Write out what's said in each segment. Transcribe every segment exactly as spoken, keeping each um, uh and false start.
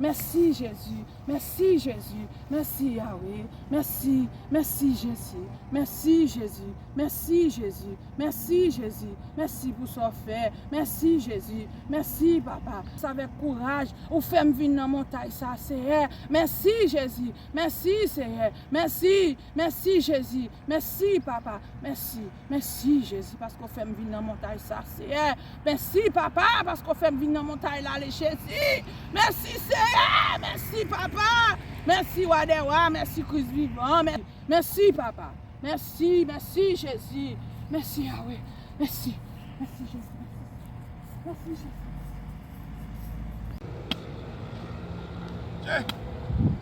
Mèsi Jezi, mèsi Jezi, mèsi Yawe, mèsi, mèsi Jezi, mèsi Jezi, mèsi Jezi, mèsi Jezi, mèsi pou sa w fè, mèsi Jezi, mèsi Papa. Sa avèk kouraj, ou fè m vin nan montay sa, Seyè. Mèsi Jezi, mèsi Seyè, mèsi, mèsi Jezi, mèsi Papa, mèsi. Mèsi, Jezi, paske w fè m vin nan montay sa, Seyè. Mèsi, Papa, paske w fè m vin nan montay la, le Jezi. Mèsi, Seyè. Mèsi, Papa. Mèsi, Wa dè wa. Mèsi, Kris vivan. Mè-, mèsi, Papa. Mèsi, mèsi, Jezi. Mèsi, Yawe. Mèsi. Mèsi, Jezi. Mèsi, Jezi.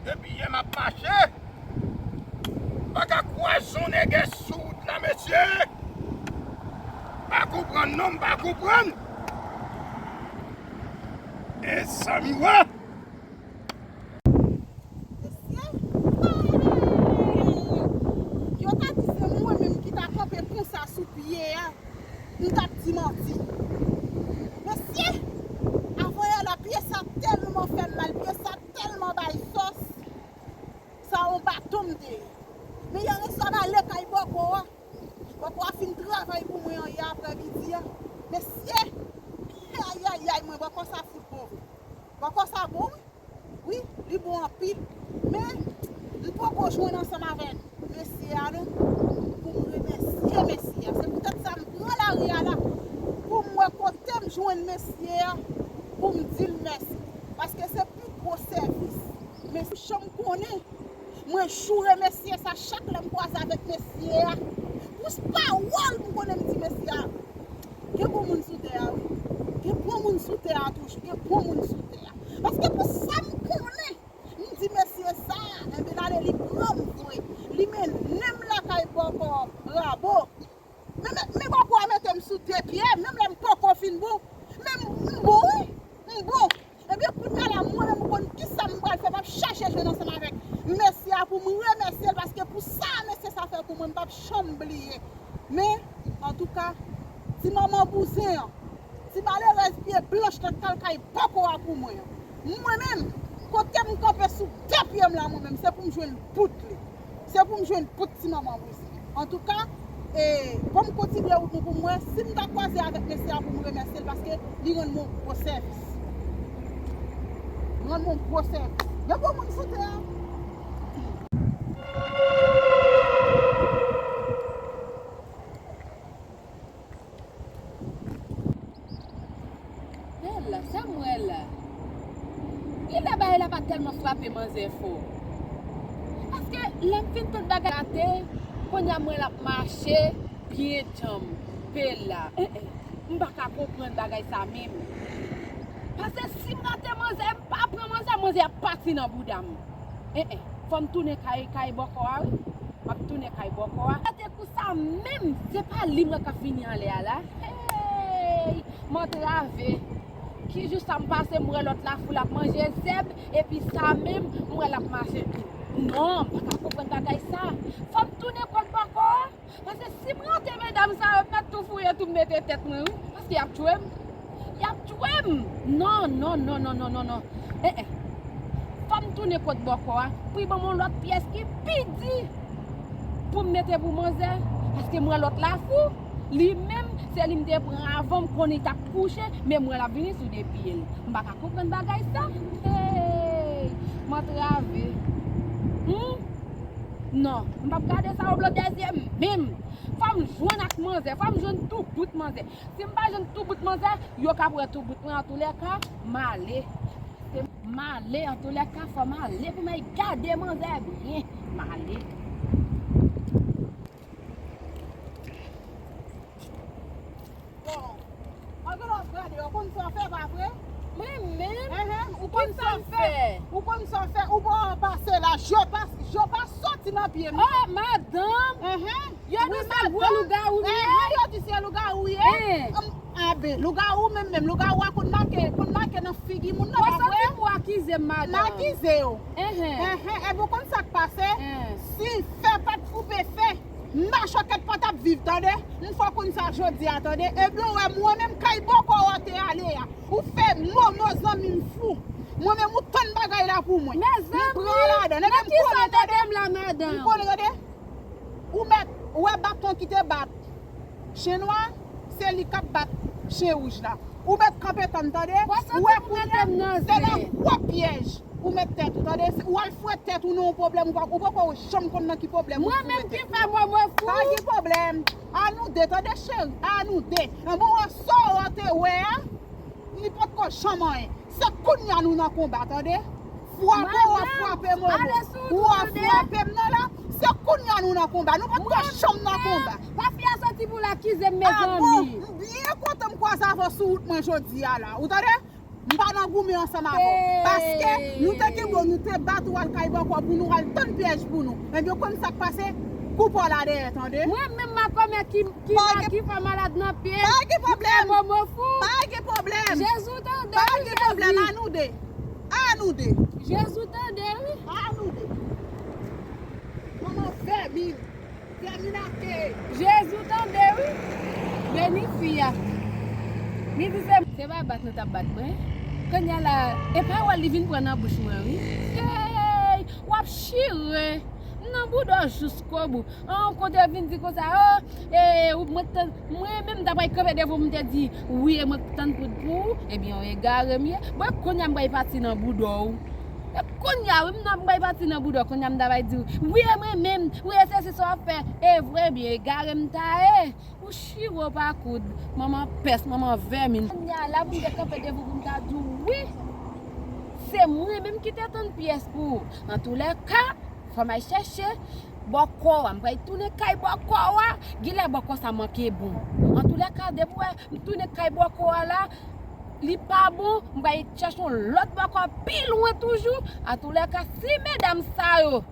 Depi yè m ap mache. M pa ka kwè yon nègès sou wout la, mesye. M pa konprann, non, m pa konprann. E zanmi wa. Mesye, yo ta di se mwen menm ki ta kanpe konsa sou pye a. M t ap di manti. Mesye, avanyè la, pye sa tèlman fè m mal, pye sa tèlman bay sòs. Sa yon baton m te ye. Men yè swa m ale kay bòkò a. Bòkò a fin travay pou mwen an yè aprè midi a. Mesye, ayayay, mwen bòkò sa fout bon vre. Bòkò sa bon, wi. Wi, li bon anpil. Men, m poko jwenn ansanm avè mesye a non, pou m remèsye mesye a. Se poutèt sa m pran lari a la, pou m wè kote m jwenn mesye a, pou m di l mèsi. Paske se pi gwo sèvis. Men janm konnen, mwen joure mesye sa chak lè m kwaze avèk mesye a. Pou pawòl m konnen m di mesye a. Gen bon moun sou tè a, wi. Gen bon moun sou tè a toujou. Gen bon moun sou tè a. Paske pou sa m konnen, m di mesye sa, enben l ale li pran m vre. Li mennen m lakay bòkò Rabo. Men, men, men bòkò a mete m sou de pye, menm lè m poko fin bon. Men m, m bon, wi. M bon. Ebyen, kounye a la, mwen menm, m konn kisa m pral fè, m ap chache jwenn ansanm avèk mesye a pou m remèsye l, paske pou sa mesye sa fè pou mwen, m p ap janm bliye. Men, antouka, ti manman bouzen an, ti malerèz pye blanch nan t al kay bòkò a pou mwen an. Mwen menm, kote m kanpe sou de pye m la, mwen menm, se pou m jwenn bout li. Se pou m jwenn bout ti manman bouzen. Antouka, e, bon m kontinye wout mwen pou m wè si m ta kwaze avèk mesye a pou m remèsye l, paske li rann mwen yon gwo sèvis. Li rann mwen yon gwo sèvis. Gen bon moun sou tè a. Bèl, sa m wè la. Genlè bagay la pa tèlman frape manzè fò. Paske lè m fin tout bagay rate, kounye a m wè l ap mache byen djanm. Bèl la. Eh, eh. M pa ka konprann bagay sa menm. Paske si m rate manzè, m pa pran manzè, manzè ap pati nan bouda m. Eh, eh. Fò m tounen kay, kay bòkò a, wi. M ap tounen kay bòkò a. Rate kou sa menm, se pa li m wè k ap vini anlè a la. Hey! M antrave. Ki jou sa m pase, m wè lòt lafou l ap manje zèb, epi sa menm, m wè l ap mache. Non, m pa ka konprann bagay sa. Fò m tounen kot bòkò a. Paske si m rate medam sa yo, m mèt tou fouye tou m mete tèt mwen, wi. Paske y ap tchwe m. Y ap tchwe m. Non, non, non. Eh, eh. Fò m tounen kot bòkò a. Pou y ban m yon lòt pyès ki pi di. Pou m mete pou manzè. Paske m wè lòt lafou. Li menm, se li m te pran avan, m konnen l t ap kouche, men m wè l ap vini sou de pye l. M pa ka konprann bagay sa. Hey! M antrave. Hmm? Non, m p ap gade sa yo blo dèzye menm. Fò m jwenn ak manzè, fò m jwenn tou bout manzè. Si m pa jwenn tou bout manzè, yo ka pran tou bout mwen, antoulèka, m ale. Se m ale, antoulèka, fò m ale pou m al gade manzè byen. M ale. Bon. Ann gade w ap gade, ou konn sa w fè, pa vre? Mwen menm? Enhen, ou konn sa w fè. Ou konn sa w fè, ou bon pase la, je pa, je pa soti nan pye m. Oh, madanm! Enhen. Yo di se gwo lougawou m ye. Enhen, yo di se lougawou ye. Anben, lougawou menm menm, lougawou a konn make, konn make nan figi moun nan, pa vre? Ou santi pou akize m, madanm? M akize w. Enhen. Enhen, ebyen ou konn sa k pase? Si fè pa t koupe fè, machòkèt pa t ap viv, tande. M fè w konn sa jodi a, tande. Ebyen ou wè mwen menm kay bòkò w te ale a. Ou fè momo zanmi m fou. Mwen menm ou tann bagay la pou mwen. M pran ladan. Nan ki sa w mete m la, madanm? M konnen, tande. Ou mèt, ou wè baton ki te bat chen nwa, se li k ap bat chen wouj la. Ou mèt kanpe tann, tande? Ou wè kounye a, se nan gwo pyèj ou mèt tèt ou, tande? Ou al fouye tèt ou nan yon pwoblèm, ou pa, ou poko janm konn nan ki pwoblèm ou fouye tèt ou. Mwen menm ki fè mwen, mwen fou. Pa gen pwoblèm. A nou de, tande cheri, a nou de. Anben, wè sa w te wè a, li potko janm anyen. Se kounya nou nan konba, tande? Frape, w ap frape Momo. Ou ap frape m nan la. Se kounya nou nan konba. Nou potko janm nan konba. Pa fi a soti pou l akize m, mezanmi. A bon, m byen kontan m kwaze avè w sou wout mwen jodi a la. Ou tande? M pa nan goumen ansanm avè w. Paske nou te kenbe w, nou te bat ou al kay bòkò pou nou al tann pyèj pou nou. Ebyen, konn sa k pase? Koupe w la dèyè, tande? Mwen menm makomè ki Ki pa, ki fè malad nan pye. Pa gen pwoblèm. Ki fè Momo fou. Pa gen pwoblèm. Jezi tande wi, Jezi. Pa gen pwoblèm, a nou de. A nou de. Jezi tande wi. A nou de. Manman vèmin. Vèmin ake. Jezi tande wi. Beni fi a. Li di se, se pa bat nou t ap bat mwen. Kounye a la, e pawòl li vin pran nan bouch mwen wi. Ey, w ap chire. M nan bouda w jiskobou. An, kote vin di konsa, o, e, ou, mwen t tann, mwen menm m ta pral kanpe devan w, m te di, wi, e mwen k tann poud pou ou, ebyen, w egare m ye. Bon, kounye a m pral pati nan bouda w. E kounye a, wi, m nan, m pral pati nan bouda w, kounye a m ta pral di, wi, e mwen menm, wi, e se, se sa w ap fè. E vre, ebyen, egare m ta ye. Ou chire w pa koud, manman pès, manman vèmin. Kounye a, la pou m te kanpe devan w, pou m ta di w, wi, se mwen menm ki te tann pyès pou ou. Antoulèka, fò m al chèche bòkò a. M pral tounen kay bòkò a. Genlè bòkò sa manke bon. Antoulèka, depi w wè m tounen kay bòkò a la, li pa bon. M pral chèche yon lòt bòkò pi lwen toujou. Antoulèka, si medam sa yo,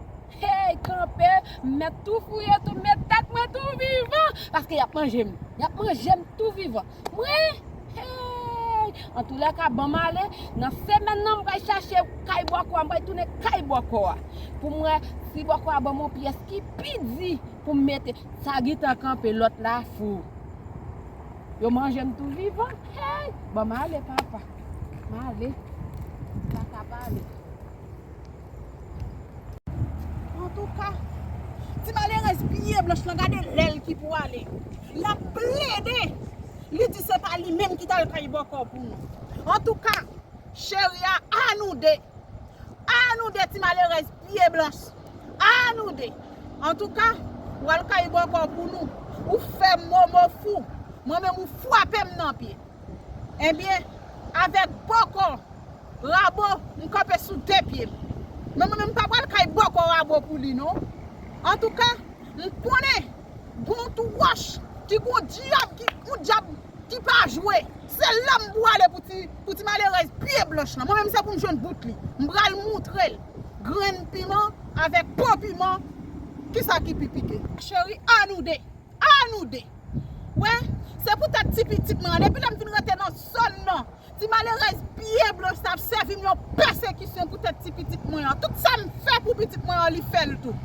hey, kanpe, m mèt tou fouye tou, m met tèt mwen tou vivan. Paske y ap manje m. Y ap manje m tou vivan. Mwen, hey! Antoulèka, ban m ale. Nan semèn nan, m pral chache kay bòkò a, m pral tounen kay bòkò a. Pou m wè si bòkò a ban m yon pyès ki pi di pou m mete. Sa gentan kanpe, lòt la fou. Yo manje m tou vivan. Hey! Ban m ale, papa. M ale. Sa ka pale. Antouka, ti malerèz pye blanch lan, gade lè l ki pou ale. L ap plede. Li di se pa li menm ki t al kay bòkò pou nou. Antouka, cheri a, a nou de. A nou de, ti malerèz pye blanch. A nou de. Antouka, w al kay bòkò pou nou. Ou fè Momo fou. Mwen menm ou frape m nan pye. Ebyen, avèk bòkò, Rabo, m kanpe sou de pye m. Men mwen menm m pa pral kay bòkò Rabo pou li non. Antouka, m konnen gon twòch ki gon dyab ki, yon dyab ki pa jwe. Se la m pou ale pou ti, pou ti malerèz pye blanch lan. Mwen menm se pou m jwenn bout li. M pral moutre l grenn piman avèk po piman kisa ki pi pike. Cheri, a nou de. A nou de. Wè, se poutèt ti pitit mwen an. Depi lè m vin rete nan zòn nan, ti malerèz pye blanch sa ap sèvi m yon pèsekisyon poutèt ti pitit mwen an. Tout sa m fè pou pitit mwen an, li fè l tou.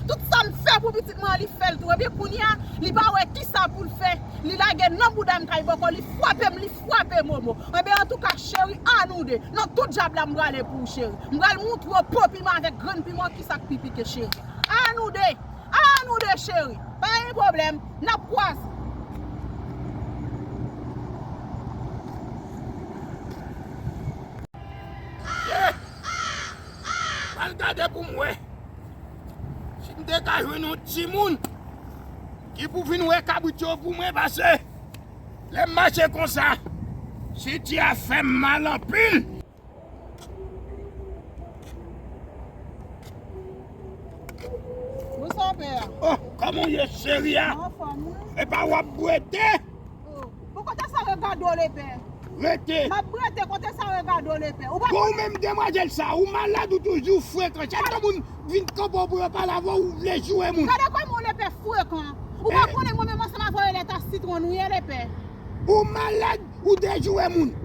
Tout sa m fè pou pitit mwen an, li fè l tou. Epi kounye a, li pa wè kisa pou l fè. Li lage nan bouda m kay bòkò, li frape m, li frape Momo. Enben, antouka, cheri, a nou de. Nan tout dyab la, m prale pou ou, cheri. M pral moutre w po piman avèk grenn piman, kisa k pi pike, cheri. A nou de. A nou de cheri, pa gen pwoblèm, n ap kwaze. Al gade pou m wè si m te ka jwenn yon timoun ki pou vin wè kabrit yo pou mwen, pase lè m mache konsa, siti a fè m mal anpil. Bonswa, pè. Oh, kòman w ye, cheri a? Anfòm, wi. Epa w ap bwete? Oh, bon, kote sa regade w, lepè? Rete. M ap bwete, kote sa regade w, lepè? Ou pa... Bon, ou menm demwazèl sa, ou malad, ou toujou frekan. Chak lè moun vin kanpe w pou yo pale avè w, ou vle joure moun. Gade kòman w, lepè, frekan. Ou pa konnen mwen menm ansanm avè w, e lèt a sitwon nou ye, lepè. Ou malad, ou dejoure moun.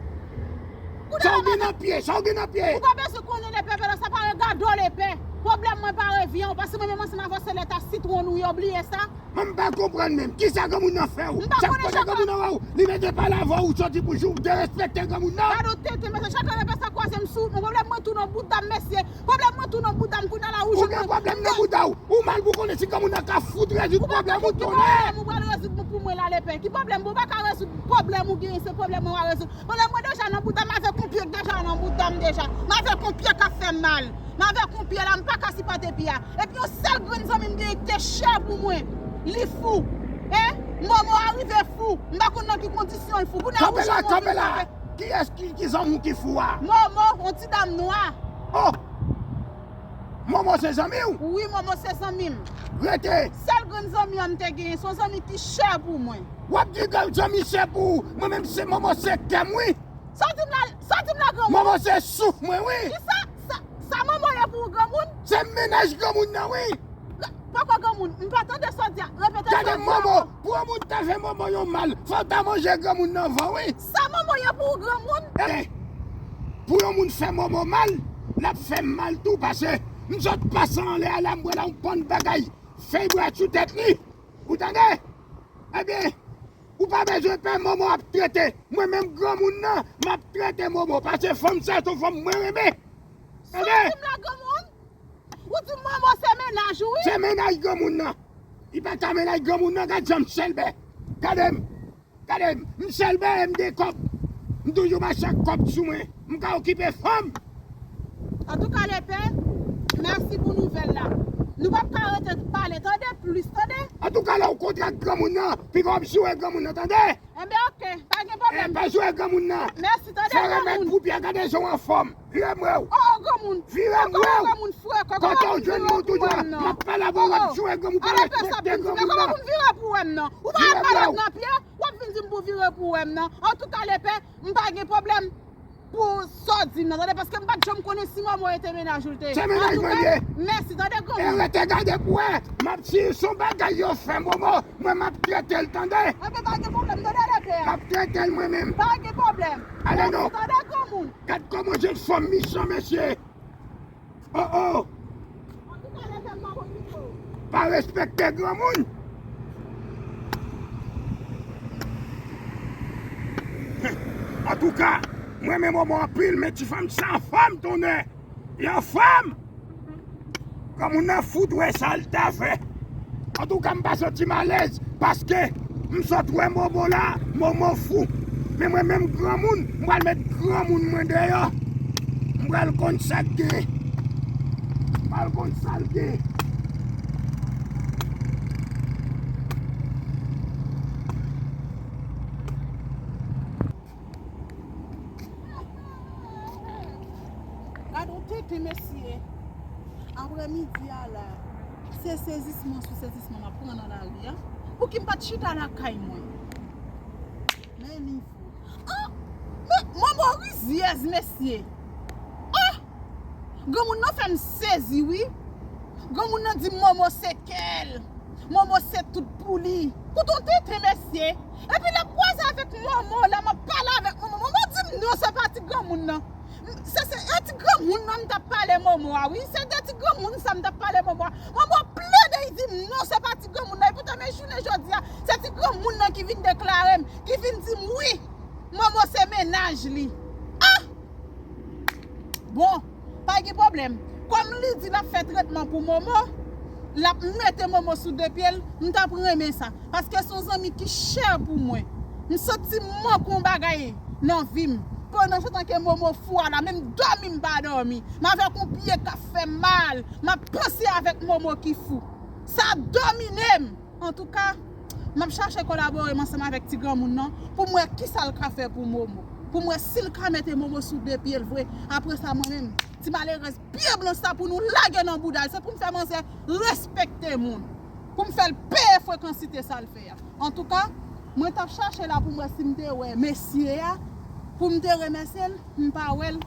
Sa w gen nan pye, sa w gen nan pye. Ou pa bezwen konnen lepè, pè, sa pa regade w lepè. Pwoblèm mwen pa revyen w, paske mwen menm ansanm avè w se lèt a sitwon nou ye, w bliye sa? Mwen m pa konprann menm. Kisa granmoun nan fè w? M pa Chak konnen kote chak granmoun nan wè w, li mete pale avè w, ou soti pou jou, ou derespekte granmoun nan. Gade w tete, mesye, chak lè pèsè kwaze m sou wout mwen, pwoblèm mwen tou nan bout dam, mesye. Pwoblèm mwen tou nan bout dam, kounye a la ou Ou jwenn gen mwen. pwoblèm nan bouda w. Ou mal pou konnen si granmoun nan ka fout rezoud Ou pa pwoblèm ou konnen ki konnen. pwoblèm ou pral rezoud pou mwen la, lepè. Ki pwoblèm? Ou pa ka rezoud pwoblèm ou genyen, se pwoblèm mwen w a rezoud. Pwoblèm mwen deja nan bout dam, m avèk yon pye k deja nan bout dam deja. M avèk yon pye k ap fè m mal. M avèk yon pye la, m pa ka sipòte pye a. Epi yon sèl grenn zanmi m genyen ki te chè pou mwen. Li fou. Hein? Momo a rive fou. M pa konn nan ki kondisyon l fou. Kounye a ou Kanpe la, janm kanpe anvi la. kanpe. Kiyès ki, ki zanmi w ki fou a? Momo, yon ti dam nwa. Oh! Momo se zanmi w? Wi, Momo se zanmi m. Rete. Sèl grenn zanmi an m te genyen, se yon zanmi ki chè pou mwen. W ap di grann zanmi chè pou ou. Mwen menm se Momo se kè m wi. Sa w di m la, sa w di m la granmoun? Momo se souf mwen wi. Kisa? Sa, sa Momo ye pou ou granmoun? Se mennaj granmoun nan wi. Poko granmoun, m pa tande sa w di a. Repete sa Gade w di a Momo, ankò. Pou yon moun ta fè Momo yon mal, fò w ta manje granmoun nan avan wi. Sa Momo ye pou ou granmoun? Eh, pou yon moun fè Momo mal, l ap fè m mal tou pase. M sot pase anlè a la, m wè la yon bann bagay fèy bwa sou tèt li. Ou tande? Ebyen, ou pa bezwen pè Momo ap trete. Mwen menm granmoun nan, m ap trete Momo. Pase fanm sa se yon fanm mwen renmen. Sa w di m la granmoun? Ou di Momo se mennaj ou wi. Se mennaj granmoun nan. Li pa ka mennaj granmoun nan, gad jan m chèlbè. Gade m. Gade m. M chèlbè e m gen kòb. M toujou mache ak kòb sou mwen. M ka okipe fanm. Antouka lepè, mèsi pou nouvèl la. Nou p ap ka rete pale tande plis tande. Antouka lè w kontre ak granmoun nan, piga w ap joure granmoun nan tande. Enben oke, pa gen pwoblèm. Pa joure granmoun nan. Mèsi tande granmoun. Fò remèd pou pye a, gade jan w anfòm. Vire m wè w. Oh, oh, granmoun. Vire m wè w. Granmoun frè, kòkò. Kote w jwenn mwen toujou a? M ap pale avè w, w ap joure granmoun, pa respekte granmoun nan. Vire pou wè m nan. Ou pa al malad nan pye, w ap vin di m pou vire pou wè m nan. Antouka lepè, m pa gen pwoblèm pou sa w di m nan, tande, paske m pa t janm konnen si Momo e te mennaj ou l te ye. Se mennaj mwen l ye. Mèsi tande granmoun. E rete gade pou wè, m ap si se yon bagay yo fè Momo, mwen m ap trete l tande. Enben pa gen pwoblèm tande lepè. M ap trete l mwen menm. Pa gen pwoblèm. Ale non. Mèsi tande granmoun. Gad kòman jèn fanm mechan mesye. Oh oh. Pa respekte granmoun. Antouka, mwen renmen Momo anpil, men ti fanm sa anfòm tonnè. Li anfòm. Granmoun nan fout wè sa l ta fè. Antouka, m pa santi m alèz paske m sot wè Momo la, Momo fou. Men mwen menm granmoun, m pral met granmoun mwen deyò. M pral konn sa k gen. M pral konn sa l gen. Gade yon tenten mesye. Aprè midi a la, se sezisman sou sezisman m ap pran nan lari a. Pouki m pa t chita lakay mwen? Men nivo. Ah! Men Momo rizyèz mesye. Ah! Granmoun nan fè m sezi wi. Granmoun nan di Momo se kè l. Momo se tout pou li. Koute yon tenten mesye. Epi l ap kwaze avèk Momo la, m ap pale avèk Momo. Momo di m non, se pa ti granmoun nan. Se, se, e ti granmoun nan m t ap pale Momo a wi. Se de ti granmoun sa m t ap pale Momo a. Momo plede, li di m non, se pa ti granmoun nan. Epoutan men jounen jodi a, se ti granmoun nan ki vin deklare m, ki vin di m wi, Momo se mennaj li. Ah! Bon, pa gen pwoblèm. Kòm li di l ap fè tretman pou Momo, l ap mete Momo sou de pye l, m t ap renmen sa. Paske se yon zanmi ki chè pou mwen. M santi m manke yon bagay nan vi m. Pandan se tan ke Momo fou a la, menm dòmi m pa dòmi. M avèk yon pye k ap fè m mal. M ap panse avèk Momo ki fou. Sa domine m. Antouka, m ap chache kolabore m ansanm avèk ti granmoun nan pou m wè kisa l ka fè pou Momo. Pou m wè si l ka mete Momo sou de pye l vre. Apre sa, mwen menm, ti malerèz pye blanch sa pou nou lage nan bouda l. Se pou m fè manzè respekte moun. Pou m fè l peye frekansite sa l fè a. Antouka, mwen t ap chache la pou m wè si m te wè mesye a, pou m te remèsye l, m pa wè l.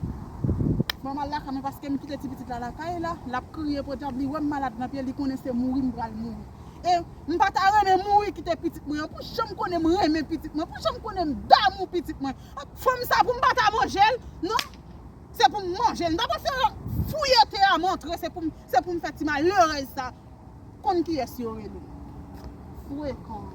Bon, m al lakay mwen paske m kite ti pitit la lakay la, l ap kriye podyab, li wè m malad nan pye, li konnen se mouri m pral mouri. E m pa ta renmen mouri kite pitit mwen an, pou jan m konnen m renmen pitit mwen, pou jan m konnen m damou pitit mwen. Fanm sa pou m pa ta manje l, non. Se pou m manje l. M ta pral fè fouye tè a m antre, se pou m, se pou m fè ti malerèz sa konn kiyès yo rele. Frekan.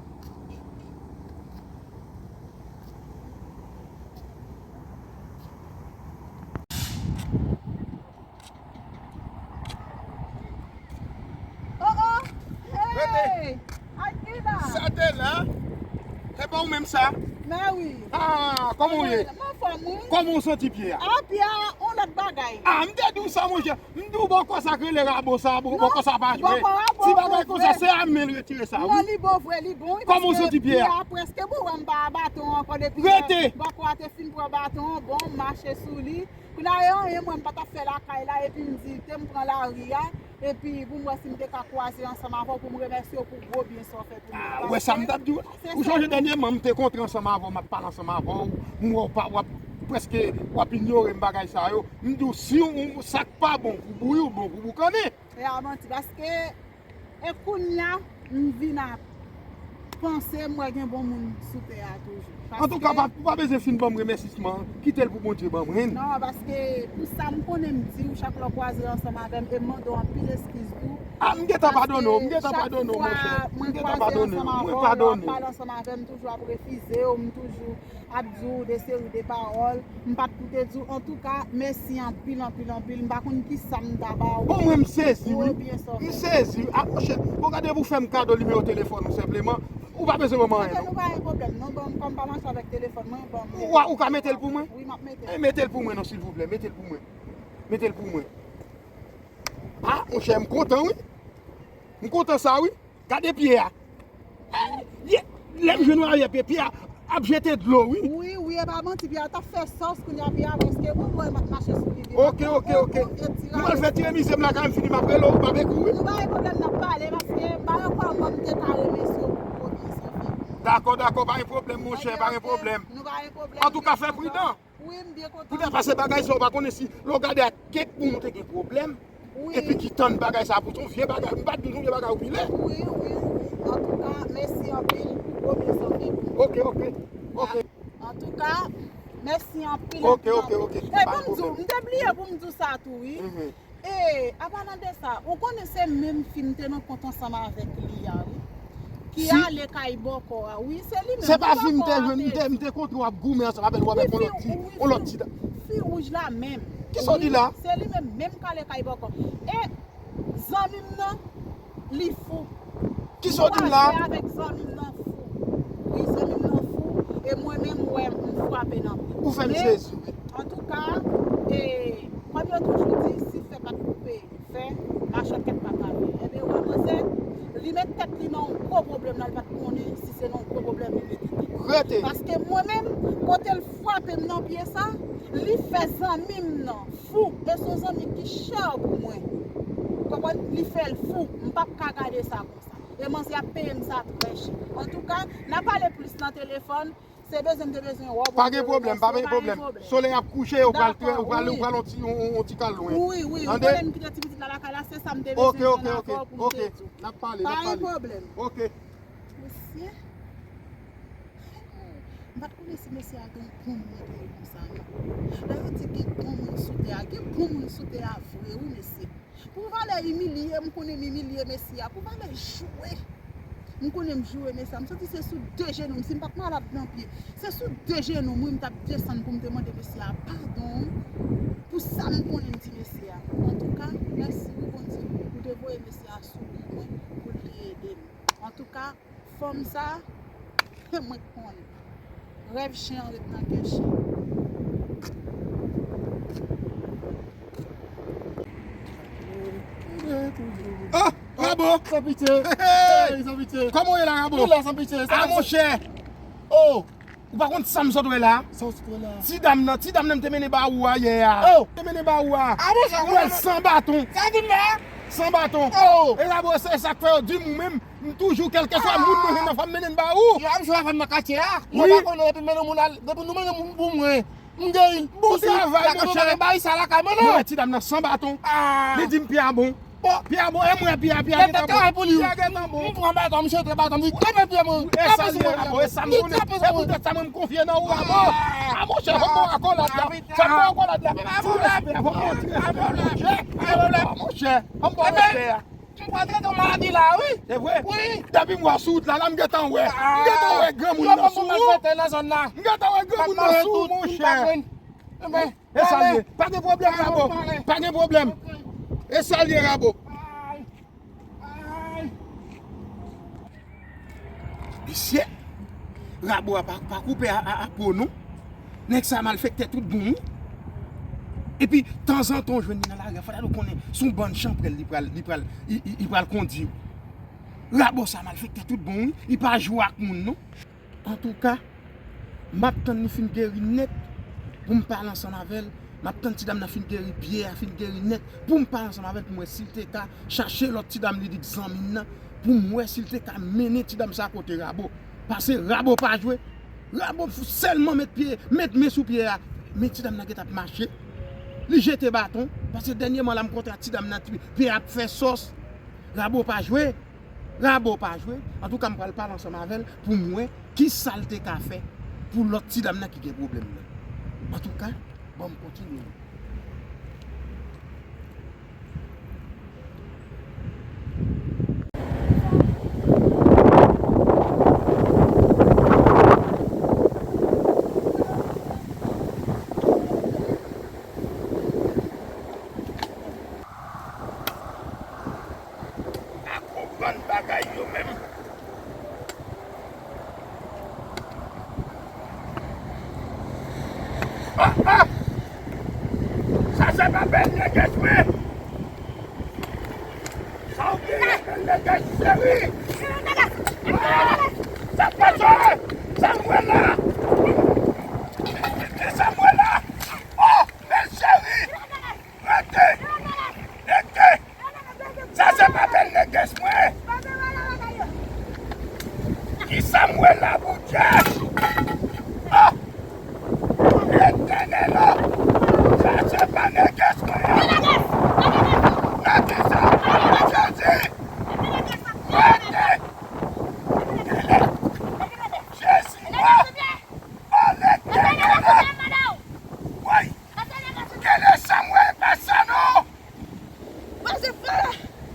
Oh, oh! Rete. Hey! Akila! Sa te la? Se pa ou menm sa? Mè wi. Ah, kòman w ye? M anfòm wi. Kòman w santi pye a? Ah, pye a, yon lòt bagay. Ah, m te di w sa, monchè. M di w bòkò sa k rele Rabo sa, bò-, bòkò sa pa jwe. Ti bagay konsa, se a men l retire sa, wi. Non, li bon vre, li bon, wi. Kòman w santi pye a? Pye a prèske bon, wè m pa a baton ankò depi lè bòkò a te fin pran baton an, bon, m mache sou li. Kounye a, e anyen mwen m pa t ap fè lakay la, epi m di, te m pran lari a, epi pou m wè si m te ka kwaze ansanm avè w, pou m remèsye w pou gwo byen sa w fè pou mwen. Ah, ou wè sa m t ap di w? Ou sonje dènyèman, m te kontre ansanm avè w, m ap pale ansanm avè w, m wè w pa, w ap prèske, w ap inyore m bagay sa yo. M di w, si w, sa k pa bon pou bouyi, w bon pou boukannen. E a manti, paske, e kounye a, m vin ap panse, m wè gen bon moun sou tè a toujou. Antouka, pa, ou pa bezwen fin ban m remèsisman, kite l pou Bondye ban mwen. Non, paske pou sa m konnen m di w, chak lè w kwaze ansanm avè m, e m mande w anpil eskiz tou. Ah, m gentan padone w, m gentan padone w, monchè. M gentan padone w, mwen padone w. Paske chak fwa mwen kwaze ansanm avè w, lè w ap pale ansanm avè m, m toujou ap refize w, m toujou ap di w de seri de pawòl, m pa t pou te di w. Antouka, mèsi anpil, anpil, anpil. M pa konn kisa m ta ba w. Bon, mwen, m sezi, wi. M sezi, wi. Ah, monchè, bon, gade pou fè m kado nimewo telefòn ou senpleman. Ou pa bezwen ban m anyen, non. Nou pa gen pwoblèm, non. Bon, kòm m pa mache avèk telefòn mwen, ban m. Ou, ou ka mete l pou mwen? Wi, m ap mete l. Eh, mete l pou mwen, non, silvouplè. Mete l pou mwen. Mete l pou mwen. Ah, monchè, m kontan, wi. M kontan sa, wi. Gade pye a. Eh, lè m jwenn w aryè pye, pye a ap jete dlo, wi. Wi, wi, e pa manti, pye a t ap fè sòs, kounye a pye a prèske bon, m wè m ap mache sou li. Ok, ok, ok. M pral fè ti remize m lakay m, fini m ap rele w, ou pa vle kouri. Nou pa gen pwoblèm, n ap pale, paske m pa gen kòman m te ka remèsye w pou gwo byen sa w fè. Dakò, dakò, pa gen pwoblèm, monchè, pa gen pwoblèm. Nou pa gen pwoblèm. Antouka, fè pridan. Wi, m byen kontan. Poutèt pase bagay sa, ou pa konnen si lè w gade ak kèk moun ou te gen pwoblèm, epi ki tann bagay sa pou son vye bagay. M pa t di w son vye bagay ou pile. Wi, wi, wi. Antouka, mèsi anpil pou gwo byen sa w fè pou mwen. Ok, ok, ok. Antouka, mèsi anpil, anpil, anpil. Ok, ok, ok. E pou m di w, m te bliye pou m di w sa tou, wi. E, apalan de sa, ou konnen se menm fi m te nan kont ansanm avèk li a, wi. Ki ale kay bòkò a, wi, se li menm. Se pa fi m te jwenn, m te, m te kontre w ap goumen ansanm avè l, ou avèk yon lòt ti, yon lòt ti dam. Fi wouj la menm. Kisa w di la? Wi, se li menm, menm k ale kay bòkò. E zanmi m nan, li fou. Kisa w di m la? Ou avè avèk zanmi m nan fou. Wi, zanmi m nan fou. E mwen menm, ou wè m frape nan pye. Ou fè m sezi, wi. Antouka, e, kòm yo toujou di, si fè pa t koupe fè, machòt kèt pa kale. Ebyen, ou wè manzè, li met tèt li nan yon gwo pwoblèm la, li pa t konnen si se nan yon gwo pwoblèm li mete tèt li. Rete. Paske mwen menm, kote l frape m nan pye sa, li fè zanmi m nan fou. E se yon zanmi ki chè pou mwen. Ou konprann? Li fè l fou. M p ap ka gade sa konsa. E manzè ap peye m sa trè chè. Antouka, n a pale plis nan telefòn. Se bezwen m te bezwen wè w pou m te remèsye w. Pa gen pwoblèm, pa gen pwoblèm. Solèy ap kouche, ou pral, ou pral, ou pral yon ti, yon, yon, yon ti kal lwen. Wi, wi, ou konnen m kite ti pitit la lakay la, se sa m te bezwen jwenn avè w pou m te di w. N ap pale, n ap pale. Pa gen pwoblèm. Ok. Mesye. M pa t konnen si mesye a gen bon moun nan konsa, non. Lè yo di gen bon moun sou tè a, gen bon moun sou tè a vre, wi, mesye. Pou valè imilye, m konnen m imilye mesye a. Pou valè joure, m konnen m joure mesye a. M santi se sou de jenou m, si m pa t malad nan pye, se sou de jenou m, wi, m t ap desann pou m te mande mesye a padon, wi, pou sa m konnen m di mesye a. Antouka, mèsi, wi, Bondye, ou te voye mesye a sou mwen pou l te ede m. Antouka, fanm sa, mwen k konnen. Rèv chen an ret nan kè chen. Ah, Rabo! San pitye. Hey! Hey, san pitye. Kòman w ye la, Rabo? Mwen la, san pitye. Ah, monchè! Oh! Ou pa konn sa m sot wè la? Sa w sot wè la? Ti dam nan, ti dam nan m te mennen ba ou a yè a. Oh! Te mennen ba ou a. Ah, monchè, ou wè l san baton. Sa di m la? San baton. Oh! E Rabo, se sa k fè yo di m ou menm, m toujou, kèlkeswa moun mwen jwenn nan fwa m mennen l ba ou. Yo ap jwe avè m nan katye a. Wi. Yo pa konnen epi mennen moun al, depi nou mennen moun pou mwen. M gen bon travay, monchè. Bay sa lakay mwen non. Mwen wè ti dam nan san baton. Ah. Li di m pye a bon. Bon. Pye a bon, e mwen pye a, pye a gentan bon. Pye a gentan bon. M pran baton, m chante baton, m di, "Kanpe pye mwen." E sa l ye, Rabo, e sa m konnen. E poutèt sa mwen m konfye nan ou, Rabo. Ah, monchè, fò m ba w akòlad la. Fò m ba w akòlad la. Ti respè a, fò m montre respè a, monchè. Ah, monchè, fò m ba w respè a. M pral trete w maladi la, wi. Se vre? Wi. Depi m wè w sou wout la, la m gentan wè. M gentan wè granmoun nan sou ou. Yo ban m malfektè nan zòn nan. M gentan wè granmoun nan sou ou, monchè. E sa l ye. Pa gen pwoblèm, Rabo. Pa gen pwoblèm. E sa l ye, Rabo. Mesye, Rabo a pa, pa koupe a, a, a po non. Nèg sa malfektè tout bon, wi. Epi, tanzantan, w jwenn li nan lari a, fò w konnen, se yon bann chanpwèl li pral, li pral, li, li, li pral kondi. Rabo sa malfektè tout bon, wi. Li pa jwe ak moun, non. Antouka, m ap tann li fin geri nèt pou m pale ansanm avè l. M ap tann ti dam nan fin geri, pye a fin geri nèt pou m pale ansanm avè l pou m wè si l te ka chache lòt ti dam li di k zanmi m nan, pou m wè si l te ka mennen ti dam sa kote Rabo. Paske Rabo pa jwe. Rabo sèlman met pye, met men sou pye a. Men ti dam nan gentan ap mache. Li jete baton. Paske dènyèman la m kontre ak ti dam nan, pye a ap fè sòs. Rabo pa jwe. Rabo pa jwe. Antouka, m pral pale ansanm avè l pou m wè kisa l te ka fè pou lòt ti dam nan ki gen pwoblèm nan. Antouka, ban m kontinye. Pa konprann bagay yo menm. Ah, ah! Sa se pa bèl nègès mwen! Sa w genyen bèl nègès cheri! Ah! Sa k pase? Sa m wè la? Sa m wè la? Oh, bèl cheri! Rete! Rete! Sa se pa bèl nègès mwen! Kisa m wè la, Bondye? Ah! Letènèl! Sa se pa nègès mwen! Nan kisa? Jezi! Rete! Jezi! Oh, Letènèl! Woy! Kele sa m wè e pa sa non!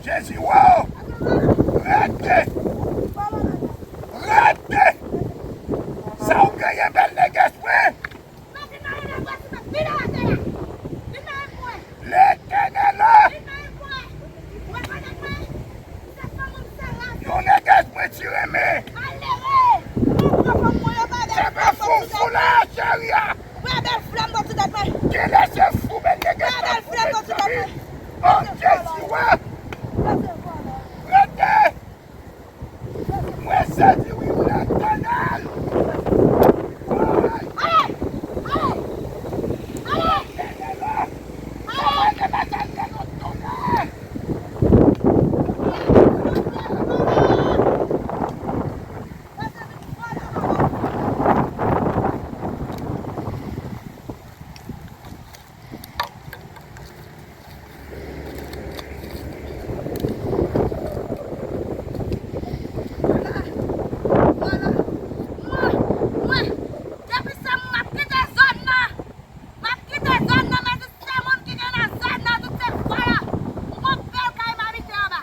Jezi, wo! Rete! Rete! Sa w genyen bèl nègès mwen! Letènèl! Yon nègès mwen ti renmen! Se pa fou, fou la, cheri a! Kilè se fou, bèl nègès sa fou, mezanmi! Oh, Jezi, wè! Rete! Mwen sezi wi, Letènèl! Woy! Letènèl! Sa mwen te pa sa l te nou tounen! Mwen, mwen, depi se mwen, m ap kite zòn nan. M ap kite zòn nan, men si se moun ki gen nan zòn nan, tout se vòlò. M gon bèl kay m abite anba.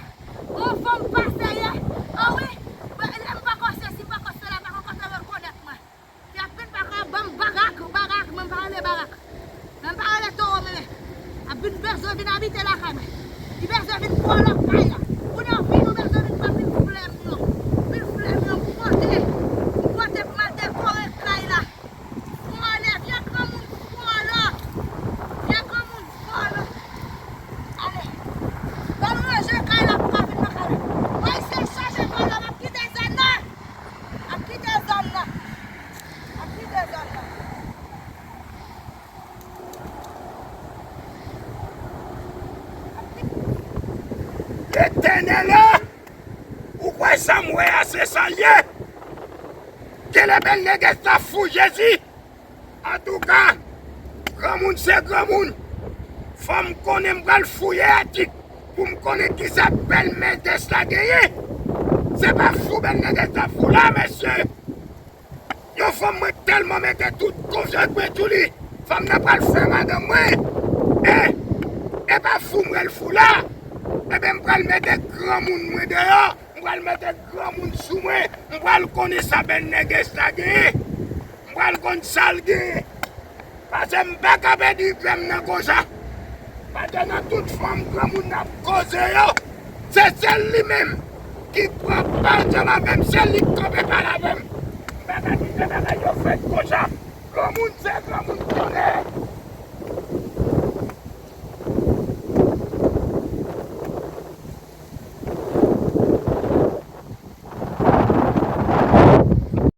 Gon fanm pa serye. O wi, lè m poko sesi, m poko sela, m poko kote rekonèt mwen. Y ap vin pa ka ban m bagak, bagak, men m pa rele bagak. Men m pa rele towo, men y ap vin bezwen vin abite lakay mwen. Li bezwen vin vòlò kay la. Kounye a vin ou bezwen vin pran vin flè m yo. Vin flè m yo m pote. M pote pou m al dekore kay la. Vòlè, vye granmoun vòlò. Vye granmoun vòlò. Ale. Ban m ranje kay la pou ka vin nan kay la. Ayisyen chaje vòlò, m ap kite zòn nan. M ap kite zòn nan. M ap kite zòn nan. Letènèl, ou kwè sa m wè a se sa l ye? Genlè bèl nègès la fou, Jezi! Antouka, granmoun se granmoun. Fò m konnen, m pral fouye atik pou m konnen kisa bèl nègès la genyen. Se pa fou bèl nègès la fou la, mesye. Yon fanm mwen tèlman mete tout konfyans mwen sou li. Fanm nan pral fè madanm mwen. E, e pa fou m wè l fou la. Ebyen, m pral mete granmoun mwen deyò. M pral mete granmoun sou mwen. M pral konnen sa bèl nègès la genyen. M pral konn sa l genyen. Pase m pa ka pèdi granm nan konsa. Pase nan tout fanm granmoun ap koze yo, se sèl li menm ki pran pa ansanm avè m, se li k kanpe pale avè m. M pa ka kite bagay yo fèt konsa. Granmoun se granmoun konnen.